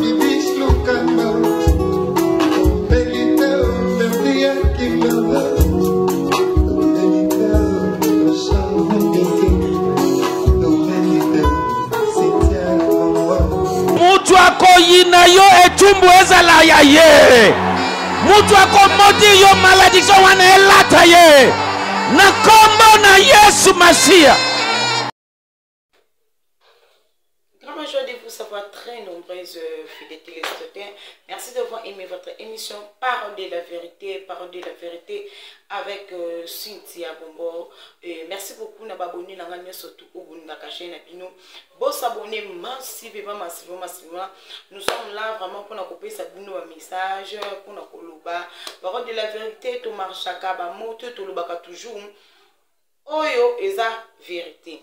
Bibiche Lukamba Omeli te operdi ya kimbaba Omeli te oshambe te Omeli te Cynthia Bongo. Mutu akoyina yo etumbu ezala ya ye. Mutu akomodi yo malediction wana elata ye. Na kombo na Yesu Masiya. Grand joie de vous savoir très nombreuses euh, fidèles téléspectateurs. Merci d'avoir aimé votre émission Parole de la vérité, Parole de la vérité avec euh, Cynthia Bombo. Et merci beaucoup na baboni na nga surtout au bundaka chaîne na bino. Bo s'abonner massivement, massivement, massivement. Nous sommes là vraiment pour na kopesa bino ba message, pour na koloba. Parole de la vérité to marchaka ba moto to lobaka toujours. Oyo eza verite.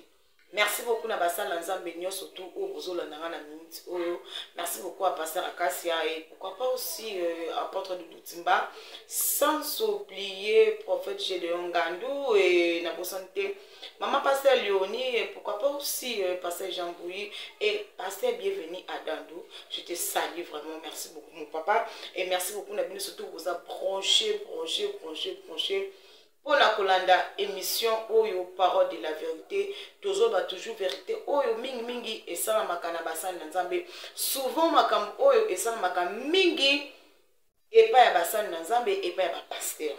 Merci beaucoup na basali na Nzambe nyonso tout oyo bozolanda nga na minute oyo. Merci beaucoup à Pasteur Acacia et pourquoi pas aussi euh, apôtre Doudou Timba. Sans oublier prophète Gédéon Ngandou et na bosani te maman Pasteur Léonie et pourquoi pas aussi euh, Pasteur Jean Bouy et Pasteur Bienvenu Adandou. Je te salue vraiment. Merci beaucoup mon papa et merci beaucoup na bino surtout vous a branché, branché, branché, branché. Pona kolanda emission oyo parole de la verite tozoloba toujours verite oyo mingi mingi esalamaka na basali na nzambe souvent makambo oyo esalamaka mingi epai ya basali na nzambe epai ya bapasteur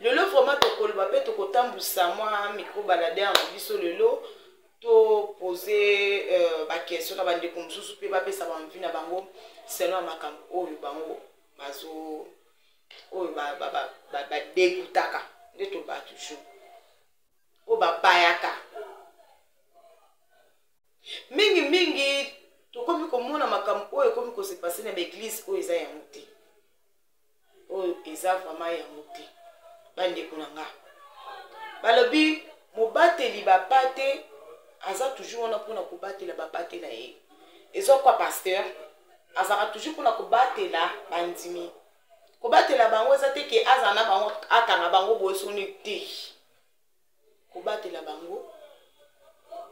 lelo vraiment tokoloba mpe tokotambusa mwa micro baladeur na biso lelo topose euh, baquestion na bandeko mosusu mpe bapesa banvi na bango selon ya makambo oyo bango bazo oyo badegutaka nde toloba toujours oyo babayaka mingi mingi tokomi komona makambo oyo ekomi kose passe na baeglise oyo eza yango te oyo eza vraiment yango te bandeko na nga balobi mobateli bapate aza toujours wana mpona kobatela bapate na ye eza kwa pasteur azalaka toujours mpona kobatela bandimi kobatela bango eza te ke azala na bango akanga bango boye soni te kobatela bango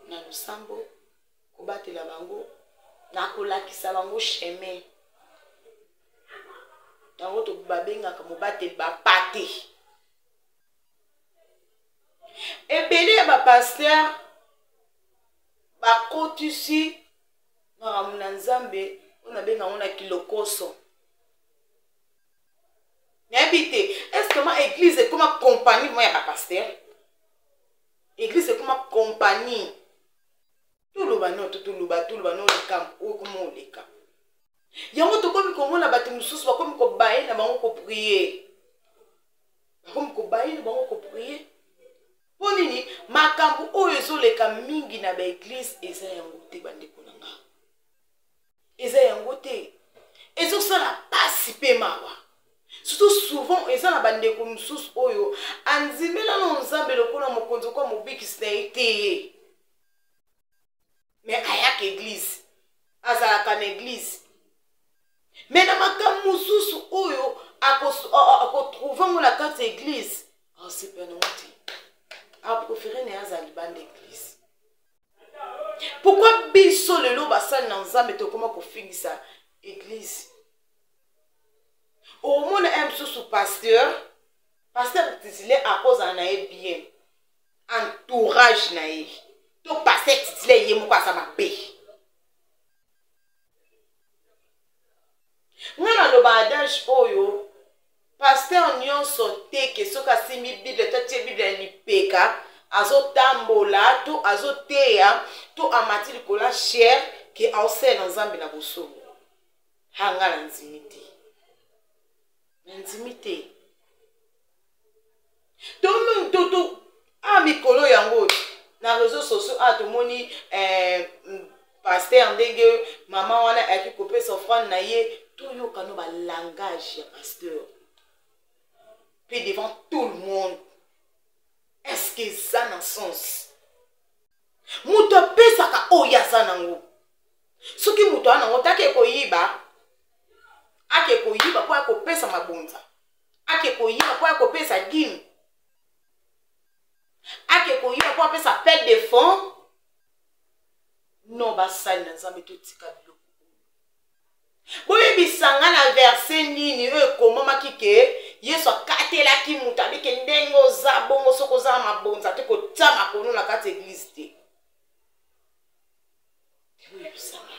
na losambo kobatela bango na kolakisa bango chemin yango babengaka mobateli bapate ebele ya bapaster bakotisi makambo na nzambe oyo nabenga yango na kilokoso nayebi te est ce ma église ekoma compagnie vraimen ya bapaster église ekoma compagnie toloba no to toloba toloba no likambo oyo ekoma oleka yango tokomi komona bato mosusu bakomi kobaye na bango koprie bakomi kobaye na bango koprie Mpo nini makambo oyo ezoleka mingi na baeglize eza yango te bandeko na nga eza yango te ezosala pasi mpe mawa surtout souvent eza na bandeko mosusu oyo andimela no nzambe lokola mokonzi lokola mobikisi na ye te ye me ayaka eglize azalaka na eglize me na makambo mosusu oyo akotrouve yango na kati ya eglize asepela nango te aprefere na ye azala libanda eglize pourkui biso lelo basali na nzambe tokoma kofingisa eglize omona ye mosusu pasteur pasteur titile akozala na ye bien entourage na ye to pasteur titile ye moko aza mabe Nga na loba adage oyo pasteur nionso te ke soki asimbi bible to atie bible na lipeka azotambola to azoteya to amati likolo ya chaire ke aosalela nzambe na bosolo ha nga na ndimi te na ndimi te to to to a mikolo yango na réseau sociaux a tomoni eh, pasteur ndenge mama wana ayaki kopesa offrande na ye toyoka no balangage ya pasteur mpe devant tout le monde est ce que eza na sens moto apesaka oyo aza nango soki moto aza nango te ake koyiba ake koyiba mpo akopesa mabonza ake koyiba mpo ya kopesa dime ake koyiba mpo apesa appel de fond non basali na nzambe totika biloko oyo. Boyebisa nga na verse nini oyo ekomamaki ke Yesu akatelaki moto abike ndenge oza bongo soki oza na mabonza te kotia makolo na kati ya eglise te. Boyebisa nga.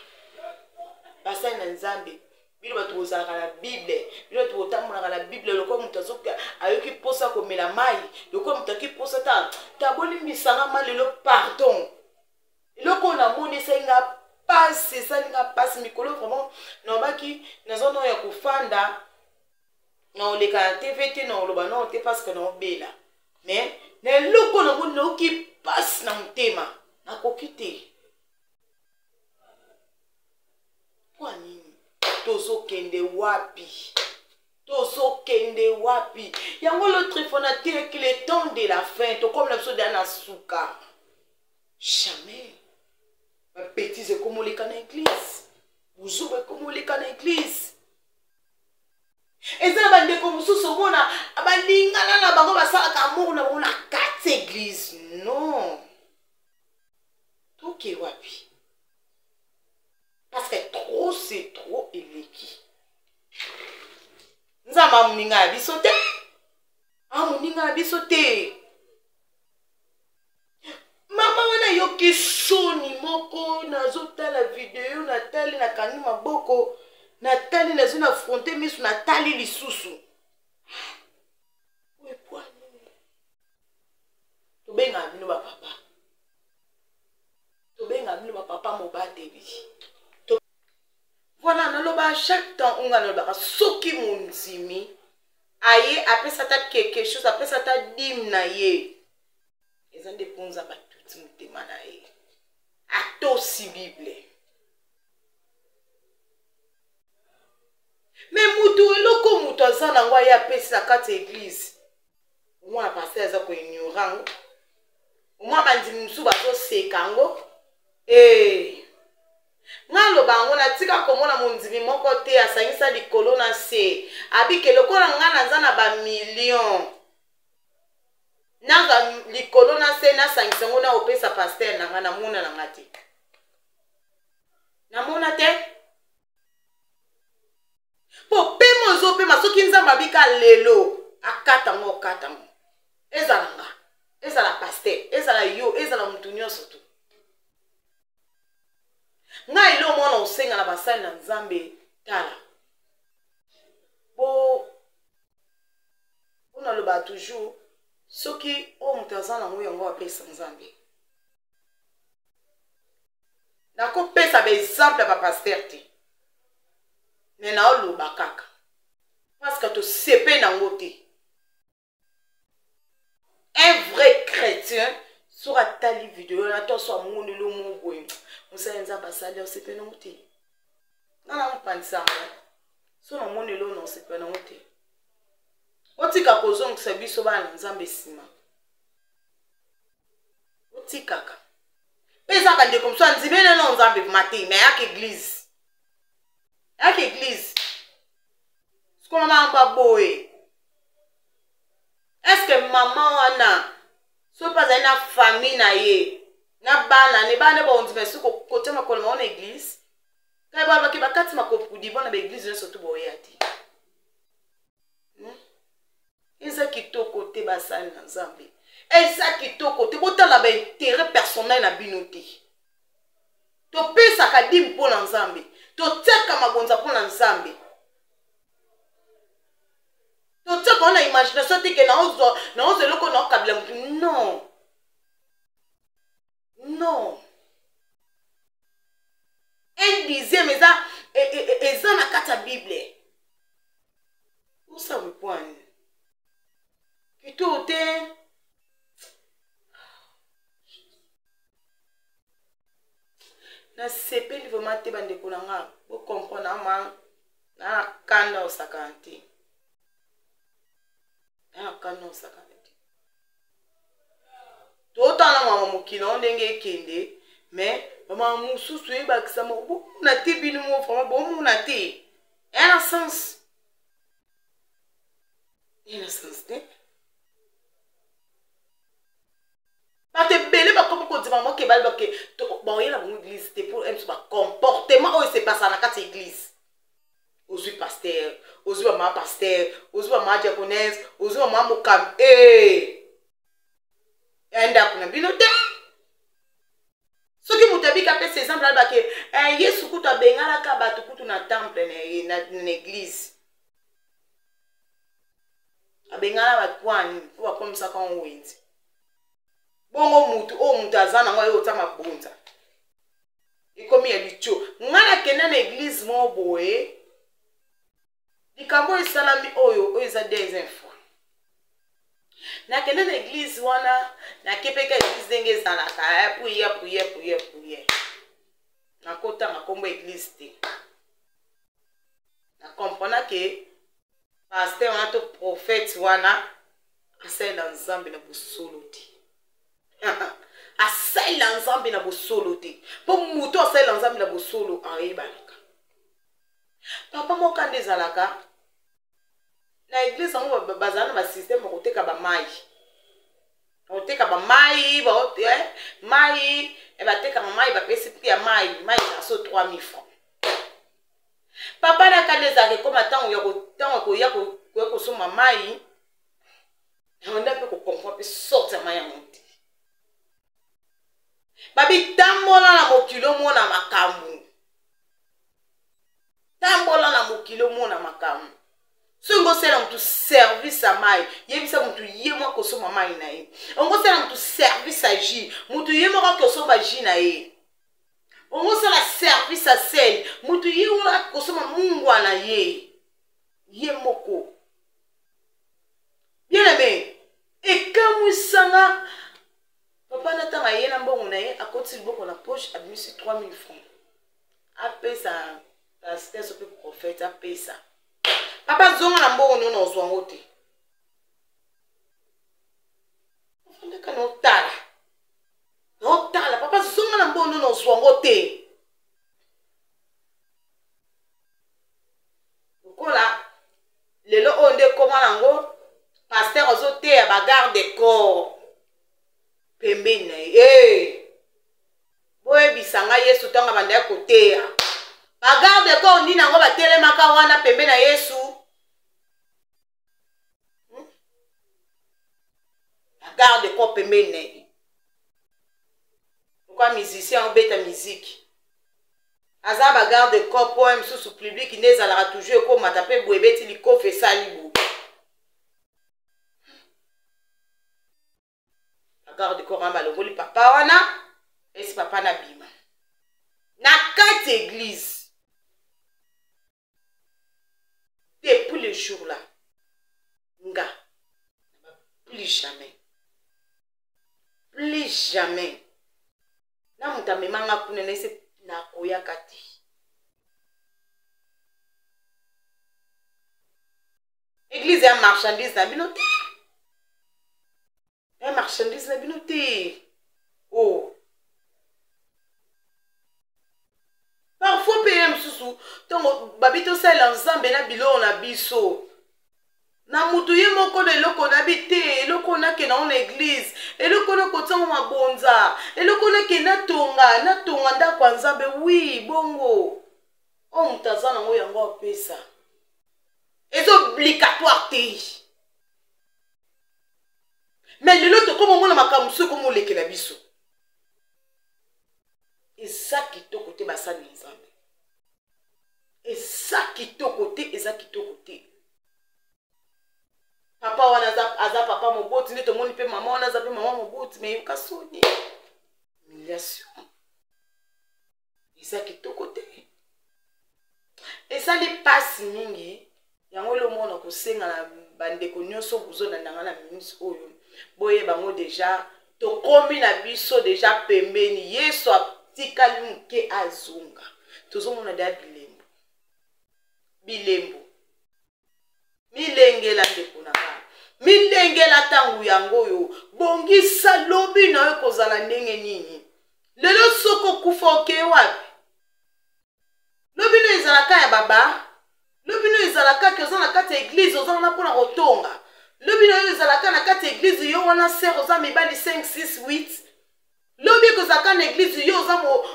Basali na Nzambe, bino bato bozalaka na Bible, bino bato botambolaka na Bible lokola moto azoka ayoki mposa komela mai, lokola moto ayoki mposa ta ta bolimbisa nga ma lelo pardon. Eloko oyo namoni esali nga pasi, esali nga pasi mikolo vraiment nalobaki naza nao ya kofanda na oleka na TV te na oloba nao te parce que naobela mais na eloko oyo namoni nayoki pasi na motema nakoki te mpo nini tozokende wapi tozokende wapi yango l'autre fois nateyaki le temps de la fin tokomi na biso deya na suka Jamais. Ba bêtises ekomoleka na église. Buzoba ekomoleka na église. Eza na bandeko mosusu omona balingana na bango basalaka amour na bango na kati église. Non. Toke wapi? Parce que trop c'est trop eleki. Nzambe amoninga ya biso te. Amoninga ya biso te. Mama wana ayoki soni moko nazotala video natali nakangi maboko natali nazwi na fronte misu natali lisusu oyo pwa nini tobengaka bino bapapa tobengaka bino bapapa mobateli voilà naloba chaque temps onga nalobaka soki mondimi aye apesa ata quelque chose apesa ata dime na ye eza nde mpo nzambe atuti motema na ye atosi bible me motu eloko moto aza nango aye apesi na kati ya eglize omwana paster aza koignore yango omwana bandimi mosusu bazoseka yango ee eh. Nga loba yango natika komona mondimi moko te asangisa likolo na se abike lokola nga naza na ba million nazwa likolo na se nasangisa yango na opesa pasteur na nga namona na nga te namona te mpo pema ozopema soki nzambe abika lelo akata ngo okata ngo ezala nga ezala pasteur ezala yo ezala motu nyonso tu Ngai eloko moko na kosenga na basali na Nzambe, tala bo mpo nalobaka toujours soki oyo moto aza nango yango apesa Nzambe. Nakopesa baexemple ya bapaster te, me naoloba kaka parce que tosepeli nango te. Un vrai chrétien soki atali video wana to so amoni lo mo boye mosali nzambe asali osepeli nango te nga na mopanzisa yango so namoni elo na osepeli nango te otika kozongisa biso bana na nzambe nsima otikaka mpe eza bandeko mosusu andimeli nano nzambe mate me ayaka eglize ayaka eglize sikona makambo ya boye eske mama wana soki mpe azali na famille na ye na bana ne bana bakondima esu kotia makolo bango na eglise kai balobaki bakati makopudi na baeglise nyonso tu boya te hmm? eza kitoko te basali na nzambe eza kitoko te botala bainteret personnel na bino te topesaka dime mpo na nzambe totiaka mabonza mpo na nzambe totiaka wana imagination te ke naozwa naozwa eloko naokabila motu non non un dixième eza e, e, e, eza na kati ya bible osawe pwani kitoko te nasepeli vraiment te bandeko na nga bocomprendre ama na kanda osakana te na kanda osakana te totala mama mokili yango ndenge ekende mais bamama mosusu ebakisa moko bomona te bino mo vraiment bomona te eya na sens eya na sens te bato ebele bakomi kondima moke bali bake baoyela bango eglise te mpo biso bacomportement oyo esepasa na kati ya eglise. Ozwi pasteur, ozwi bamama pasteur, ozwi bamama diaconese, ozwi bamama mokambi. Ee, ya ndako na bino te. Soki moto abiki apesa exemple, alobake eh, Yesu kutu abenganaka bato kutu na temple na ye, na eglise abengana bato kwani mpo bakomisaka yango wenze. Bongo mutu oyo mutu aza nango aye otia mabonza ekomi ya litio. Ngai nakenda na eglise moko boye, likambo oyo esalami oyo oyo eza deuxième fois nakende na eglise wana. Nakepeka eglise ndenge ezalaka, prière, prière, prière, prière. Nakotanga nkombo eglise te. Nakomprena ke pasteur wana to prophète wana asalela Nzambe na bosolo te, asalela Nzambe na bosolo te, mpo moto asalela Nzambe na bosolo ayebanaka. Papa moko nde ezalaka na eglise yango, bazala na basysteme ya koteka bamai, koteka bamai, mai batekaka mai, bapesi prix ya mai, mai ezala so 3000 francs. Papa na kanda ezalaka, ekoma ntango ya ntango koya koya kosomba mai, yango mpe kocomprendre mpe sorte ya mai yango te. Babitambola na mokili, omona makambo. Tambola na mokili, omona makambo. Soki ngosala motu service ya mai, yebisa motu ye moko akosomba mai na ye. Ongosala motu service ya jus, motu ye moko akosomba jus na ye. Ongosala service ya sel, motu ye moko akosomba mungwa na ye ye moko. Bien aimé, ekamwisanga papa na ntango aye na mbongo na ye, akotisi liboko na poche, abimisi 3000 francs, apesa pasteur so mpe prophète, apesa papa. Zonga na mbongo nono, ozwa yango te. Ofandaka na otala na otala, papa zonga na mbongo nono, ozwa yango te. Lokola lelo oyo nde ekoma nango, pasteur azoteya, bagarde corps pembeni na ye. Hey! Boyebisa ngai, Yesu ntango abandaki koteya, bagarde corps nini yango batelemaka wana pembeni na Yesu? Bagarde corps pembeni na ye lokola musicien obeta miziki, aza bagarde corps mpo ye mosusu public nde ezalaka toujours ekomata mpe boye, ebeti likofi, esali boye. Bagarde corps wana balongoli papa wana, esi papa na bima na kati église. Depuis le jour là, nga plus jamais, plus jamais na moto amemanga kuna na ese nakoyaka te. Église ya marchandise na bino te, ya marchandise na bino te. Oh, parfois mpe ye mosusu ntongo babi tosalela Nzambe na biloko na biso, na mutu ye moko na eloko nabi te, eloko nakenda ngo na eglise, eloko nakotiango mabonza, eloko nakende natonga, natonga ndako ya Nzambe. Wi, bongo oyo moto aza nango yango apesa, eza obligatoire te. Mais lelo tokoma omona makambo mosusu ekoma olekela biso, eza kitoko te. Basali na Nzambe, eza kitoko te, eza kitoko te. Papa wana aza, aza papa moboti nde tomoni mpe mama wana aza mpe mama moboti, mais yoka soni, humiliation, eza kitoko te, esali mpasi mingi. Yango elomona kosenga na bandeko nyonso bozolanda nga na minute oyo, boyeba yango deja, tokomi na biso deja pembeni. Yesu atikali moke azonga, tozomona deja bilembo, bilembo. Milengela, ndeko na nga, milengela. Ntango yango oyo, bongisa lobi na yo kozala ndenge nini. Lelo soki okufa, okei wapi? Lobi no ezalaka ya baba, lobi no ezalaka ke oza na kati ya eglize, oza wana mpona kotonga. Lobi na yo ezalaka na kati ya eglize, yo wana ser, oza mibali 5, 6, 8. Lobi ekozalaka na eglize, yo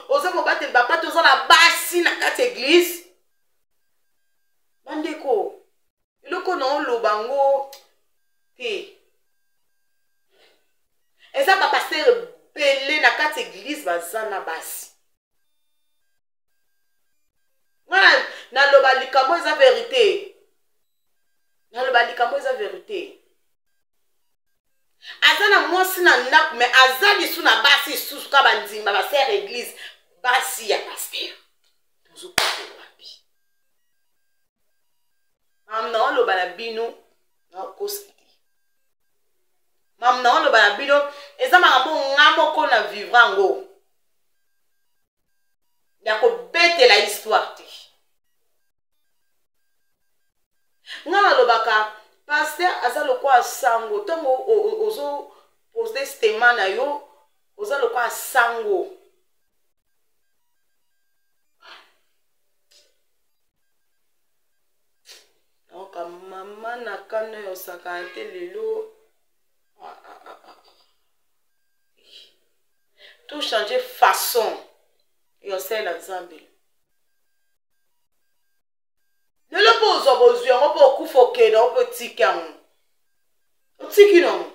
oza mobateli bapate, oza na basi na kati ya eglize. aza na basi. Nga naloba likambo eza verite. Naloba likambo eza verite. Aza na mwasi na ndako mais aza lisu na basi lisusu ka bandimba ba sœur église basi ya pasteur. Tozokende wapi? Mam naoloba na bino nakosa te. Mam naoloba na bino eza makambo nga moko na vivre yango. Ya kobetela histoire te. Nga nalobaka pasteur aza lokola sango ntango ozo pose stema na yo oza lokola sango. Nayoka mama na kanda ya osakana te lelo. Ah, ah, ah, ah. To changer façon ya osalela Nzambe. Lelo mpo ozwa bozwi yango mpo okufa okende yango mpo otiki yango. Otiki nango.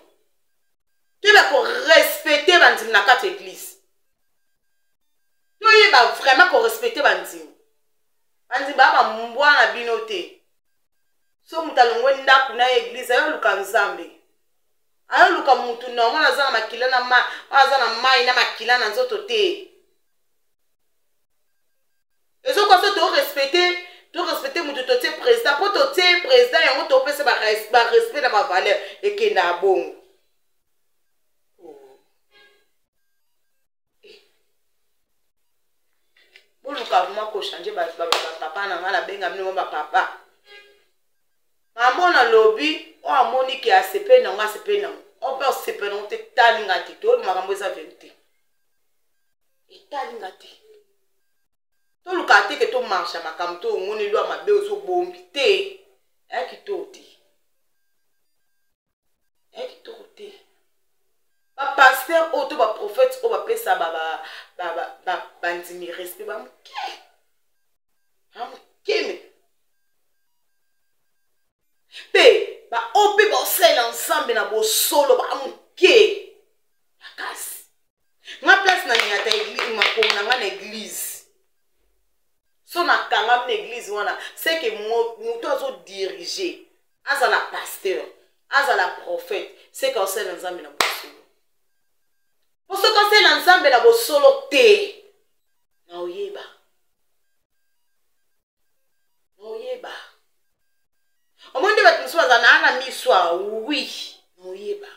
Toyeba korespecte bandimi na kati ya eglise. Toyeba vraiment korespecte bandimi. Bandimi baa bambwa na bino te. So moto alongwe ndako na ye eglise ayo luka Nzambe. Ayo luka mutu normal aza na makila na ma aza na mai na makila na nzoto te. Ezokoka so to respecte to respecte mutu totie président mpo totie président yango topesa ba respect na ba valeur ekenda bongo. Boluka vraiment kochange bapapa na ngai nabenga bino bapapa. Mama nalobi oyo amoni ke asepeli nango asepeli nango oyo mpe asepeli nango te etali nga te toyebi makambo eza verite etali nga te toluka te ke tomarche makambo to omoni lwa mabe ozobombi te eya kitoko te eya kitoko te bapaster oyo to baprofete oyo bapesa bandimi respect bamoke bamokeme mpe baoyo mpe baosalela nzambe na bosolo bamoke makasi. Nga place na nyata eglise makolo na nga na eglise so nakangami na eglise wana c'est que moto azo diriger azala pasteur azala prophète c'est que aosalela nzambe na bosolo. Po soki asalela nzambe na bosolo te na oyeba na oyeba omoni nde bato mosusu baza na na miso a oui na oyeba.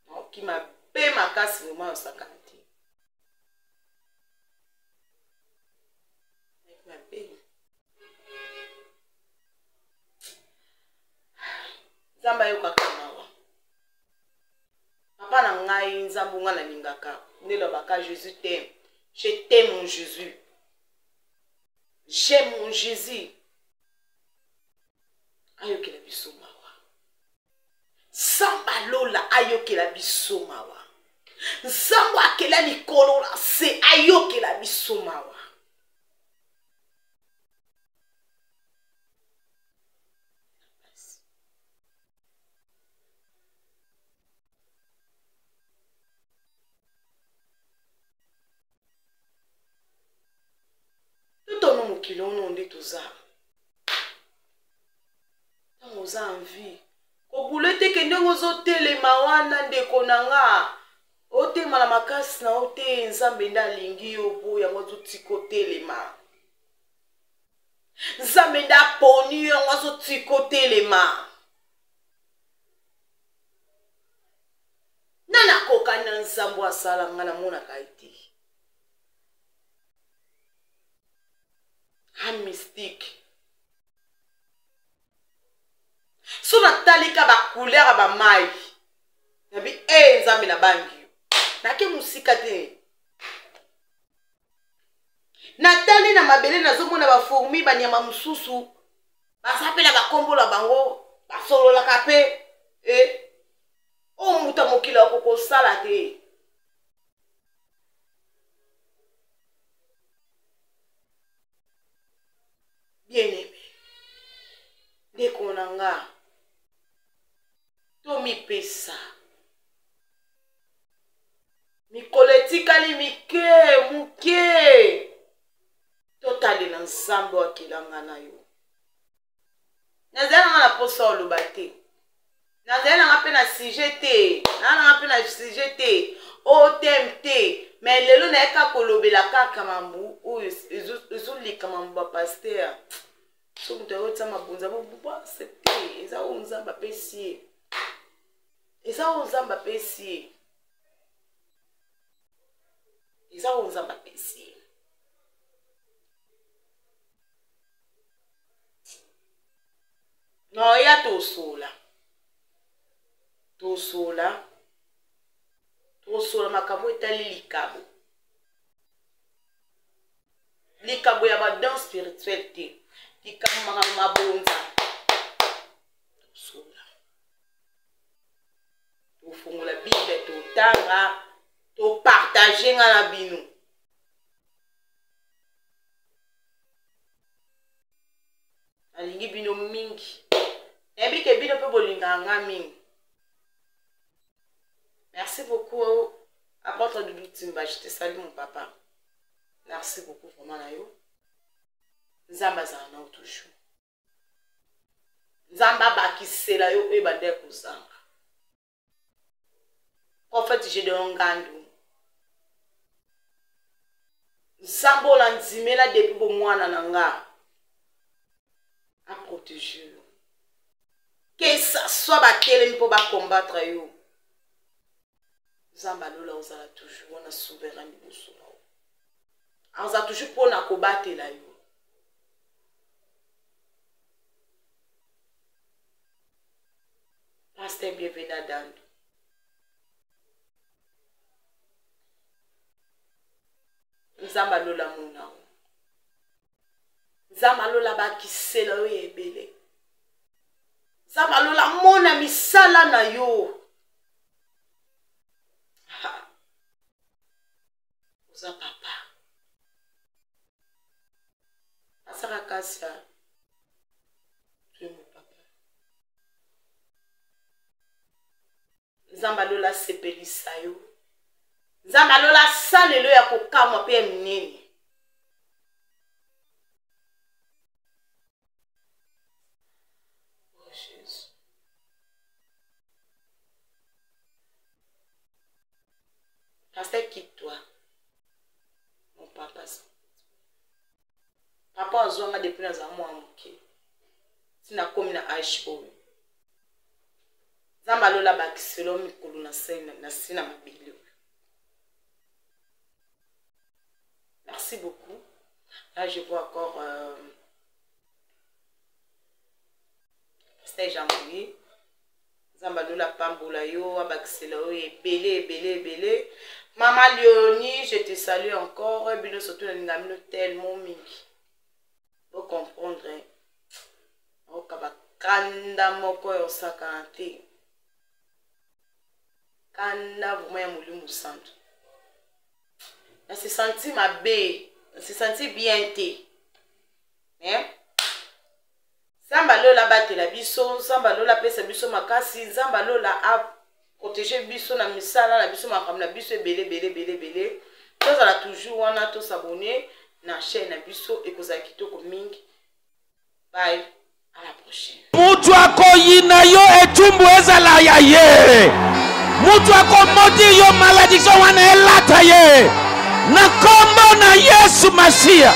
Naoki mabe makasi vraiment osakana te. Mabe. Nzambe ayokaka mawa. Papa na ngai Nzambe nga nalingaka nde lobaka Jésus t'aime. Je t'aime mon Jésus. J'aime mon Jésus. Ayokela biso mawa. Samba lola ayokela biso mawa. Nzambe akela likolo na se ayokela biso mawa. Totono mokili ono nde toza. Ntango oza en vie, kobule te ke ndenge ozotelema wana ndeko na nga, otema na makasi na yo te, Nzambe nde alingi yo po yango azotika otelema. Nzambe nde aponi yo yango azotika otelema. Nani akokani na Nzambe asala nga namonaka ye te. A mystique. So natalika ba couleur ya ba mai nabi e eh, Nzambe nabangi yo nake mosika te natali na mabele nazomona bafourmi banyama mosusu baza mpe na bakombo na bango basololaka mpe e oyo moto ya mokili akokosala te. Bien aimé, ndeko na nga, tomipesa. Mikolo etikali mike moke, totalela Nzambe oyo akela nga na yo. Nazali na nga na mposa oloba te, nazali na nga mpe na sujet te, naa na nga mpe na sujet te, o teme te, mais lelo nayaka kolobela kaka mambu oyo ezoleka, mambu ba pasteur. So moto ayotia mabonza bo accepte, eza oyo Nzambe apesi ye, eza oyo Nzambe apesi ye, eza oyo Nzambe apesi ye. Noya tosola, tosola, tosola makambo etali likabo, likabo ya badon spirituel te, likambo makambo mabonza. Tosola, tofongola Bible, totanga, topartage nga na bino. Nalingi bino mingi, nayebi ke bino mpe bolingaka nga mingi. Merci beaucoup, apôtre Doudou Timba, je te salue mon papa. Merci beaucoup vraiment na yo. Nzambe azala na yo toujours, Nzambe abakisela yo oyo ebandaki kozanga. Prophète Gédéon Ngandu, Nzambe oyo nandimela depuis bomwana na nga aprotege yo, que ça soit batelemi mpo bacombattre yo, Nzambe alola ozala toujours wana souverain liboso na yo, aza toujours mpo na kobatela yo. Pasteur Bienvenu Adandu, Nzambe alola mona yo, Nzambe alola bakisela yo ya ebele, Nzambe alola mona misala na yo. Ha. Oza papa asaka kasi tu es mon papa. Nzambe alola asepelisa yo, Nzambe alola asalelo ya kokamwa mpe ya minene. Oh Jésus. Pasteur, quitte-toi. Mon papa, papa azwanga depuis nazala mwana moke ntina komi na age oyo. Nzambe alola bakiselo mikolo na se na se na mabele oyo. Merci beaucoup. Là, je vois encore Pasteur Jean-Marie. Nzambe alola pambola yo, abakisela yo ebele ebele ebele. Mama Léonie, je te salue encore. Bino surtout nalinga bino tellement mingi. Bo comprendre. Hein. Oka bakanda moko ya osakana te. Kanda vraiment ya Molimo Santu. Na se senti mabe, na se senti bien te. Hein? Nzambe alola abatela biso, Nzambe alola apesa biso makasi, Nzambe alola a protéger biso na misala na biso, makambo na biso ebele ebele ebele ebele. Tozala toujours wana, to s'abonner na chaîne na biso, ekozala kitoko mingi. Bye, à la prochaine. Mutu akoyina yo etumbu ezala ya ye, mutu akomodi yo malediction wana elata ye na kombo na Yesu Masiya.